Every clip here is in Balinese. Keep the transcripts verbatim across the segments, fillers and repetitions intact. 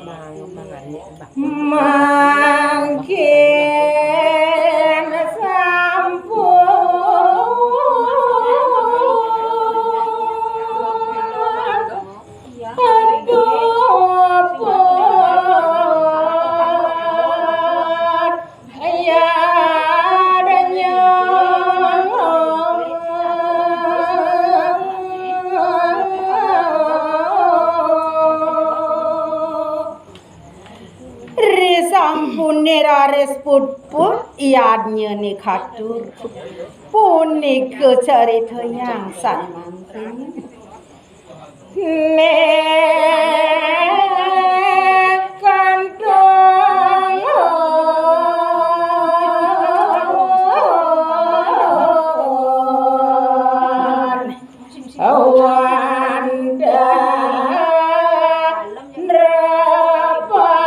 Mangkin sampun puput yadnya. Risampune raris puput yadnyane katur. Punika carita ingkang sane mangkin. Nek kantong wanda nrapati.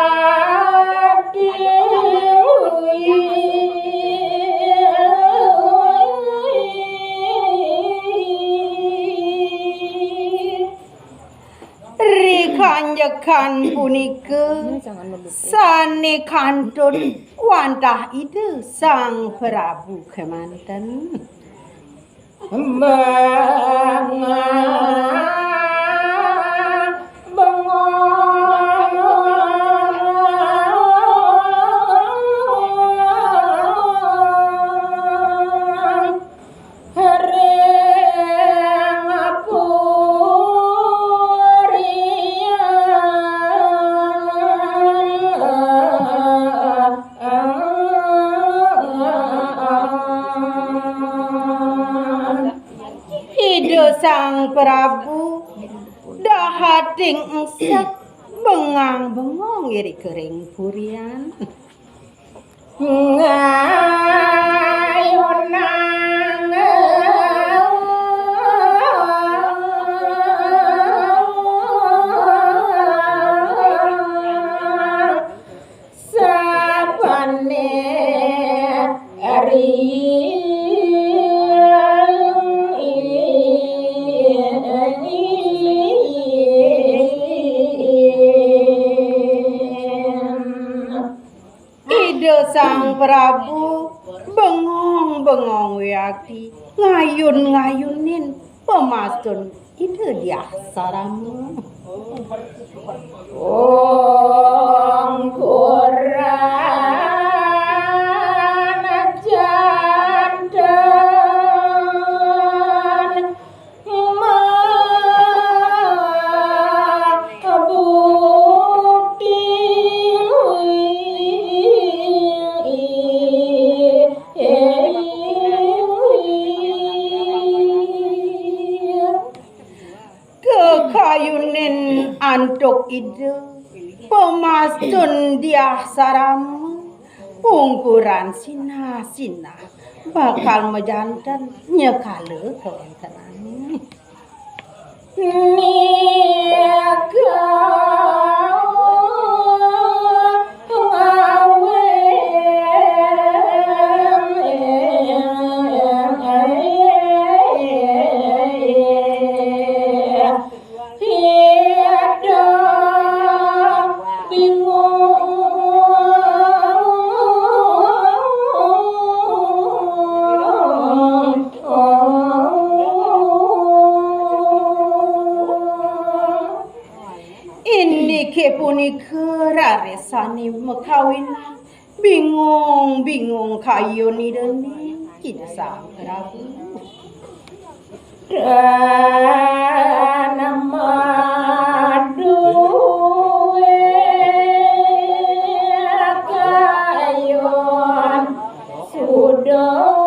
Rikanjekan punika sane kantun wantah Ida Sang Prabu kemanten. Bengong, bengong. Ring purian. Ida Sang Prabu dahating engsek bengang-bengong irika ring purian. Ngayunang sabane ri. Ida Sang Prabu bengong-bengong wiakti ngayun-ngayunin pamastun Ida Diah Sarama. Ungkuran janten mabukti. Kekayunin antuk Ida, pamastun Diah Sarama, pungkuran sinah-sinah bakal majanten nyekala kawentenane. Nika ngawen Ida bingung. Indike punika rarisane makawinan. Bingung-bingung kayun Idane Ida Sang Prabu. Dan maduwe kayun sudong.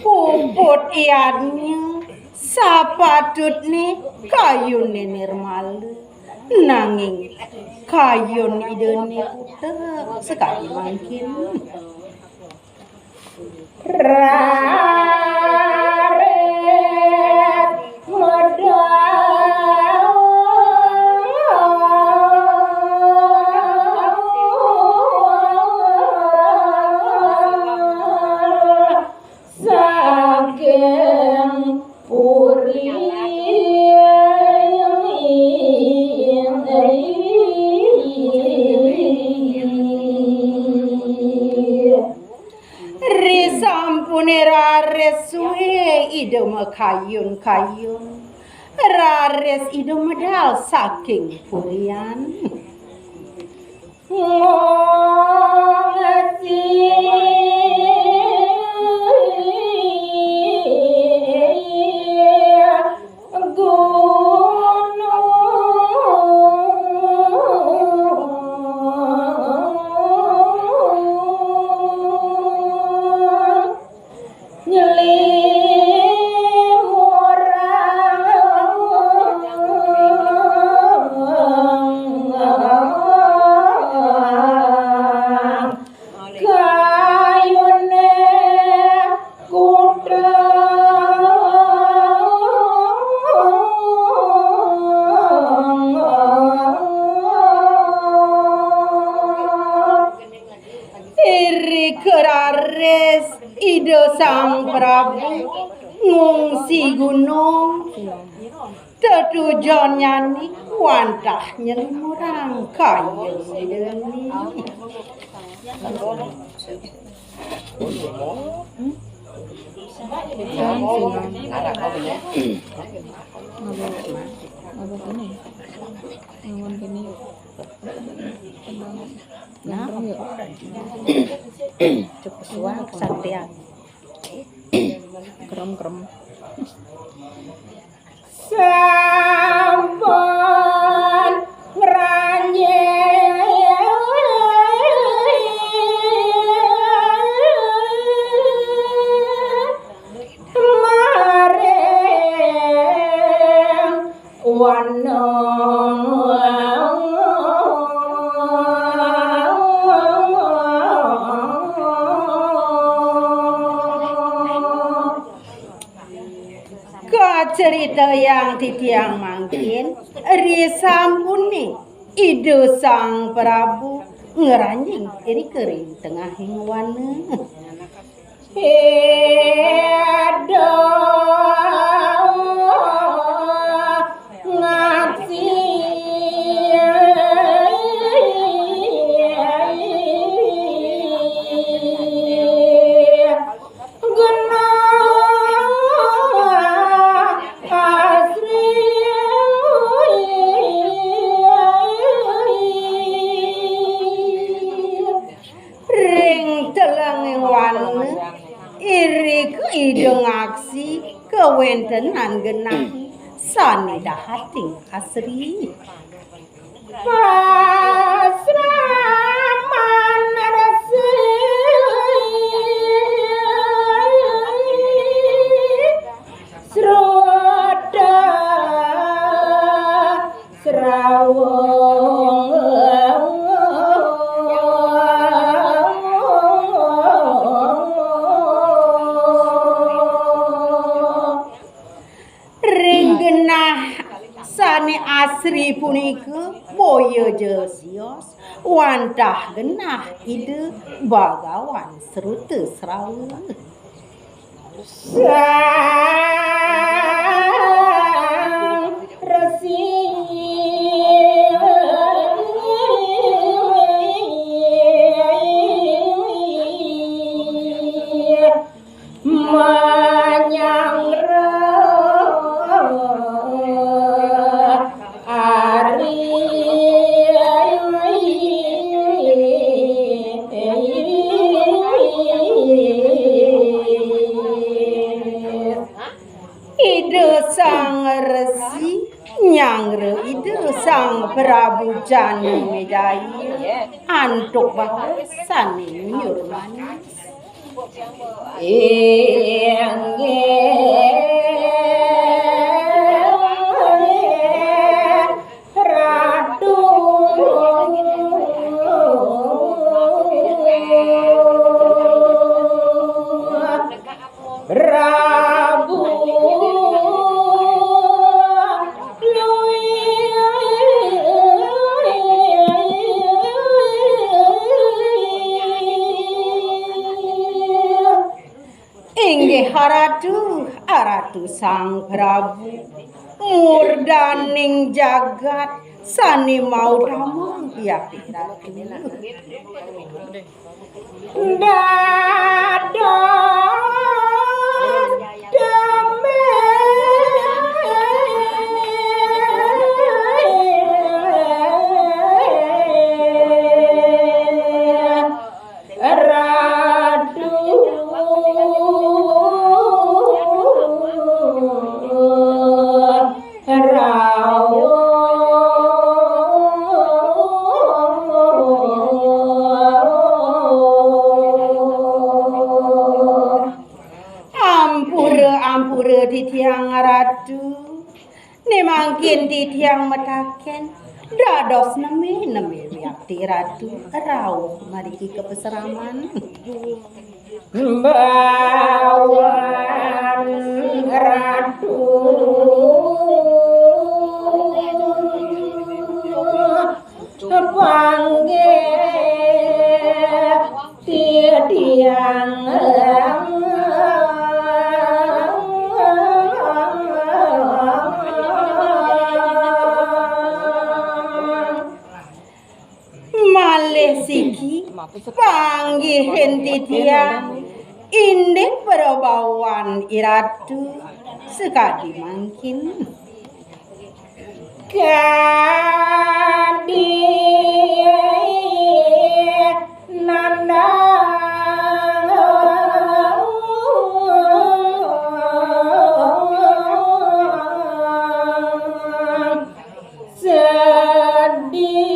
Puput yadnya sapatutne kayune nirmala, nanging kayun Idane putek sakadi mangkin. Raris medal. Puri. Risampune raris suwe Ida makayun-kayun, raris Ida medal saking purian. Ngungsi gunung nyeli murang kayune kudang. Irika raris Ida Sang Prabu ngungsi gunung, tetujonnyane wantah nyelimurang kayun Ida ni. Nah, cukup suang kesaktian. Kerem-kerem. Sampun ngranjing maring wana. Kacaritayang titiang mangkin, risampune Ida Sang Prabu ngranjing irika ring tengahing wana. Ida ngaksi genah asri. Ring telenging wana, irika Ida ngaksi kawentenan genah sane dahating asri. Pasraman resi sruta srawung. Ring genah sane asri punika boya ja sios wantah genah Ida Bagawan Srutasrawa. Sang Resi manyang ari. Ida Sang Resi nyanggra Ida Sang Prabu Janamejaya antuk baos sane nyuyur manis. Inggih Ratu Prabu Lui. Inggih Ratu, Ratu Sang Prabu, murdaning jagat sane mautama, ya Ratu. Dados demen Ratu Rauh. Ampura, ampura titiang Ratu. Ne mangkin titiang mataken, dados neme-neme wiakti Ratu rauh mariki ka pasraman. Bawan Ratu panggih titiang. Malih siki panggihin titiang, indik para bawan Iratu sakadi mangkin. Kadi nandang sedih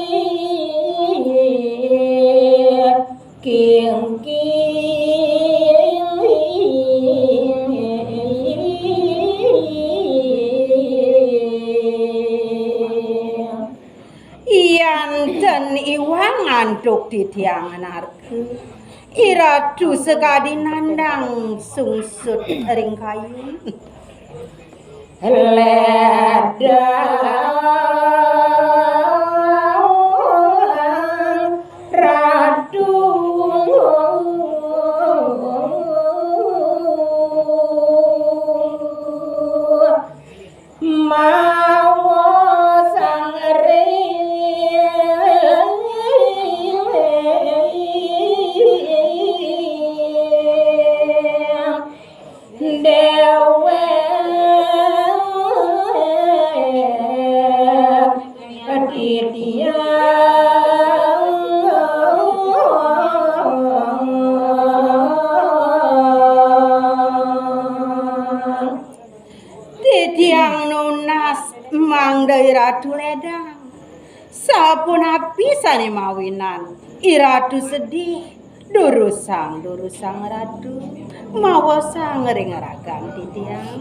kingking. Yan ten iwang antuk titiang anarka, Iratu sakadi nandang sungsut ring kayun. Ledang Ratu mawa sang ring dewek titiang. Titiang nunas mangda Iratu ledang. Sapunapi sane mawinan Iratu sedih, durusang, durusang Ratu, maosang ring ragan titiang.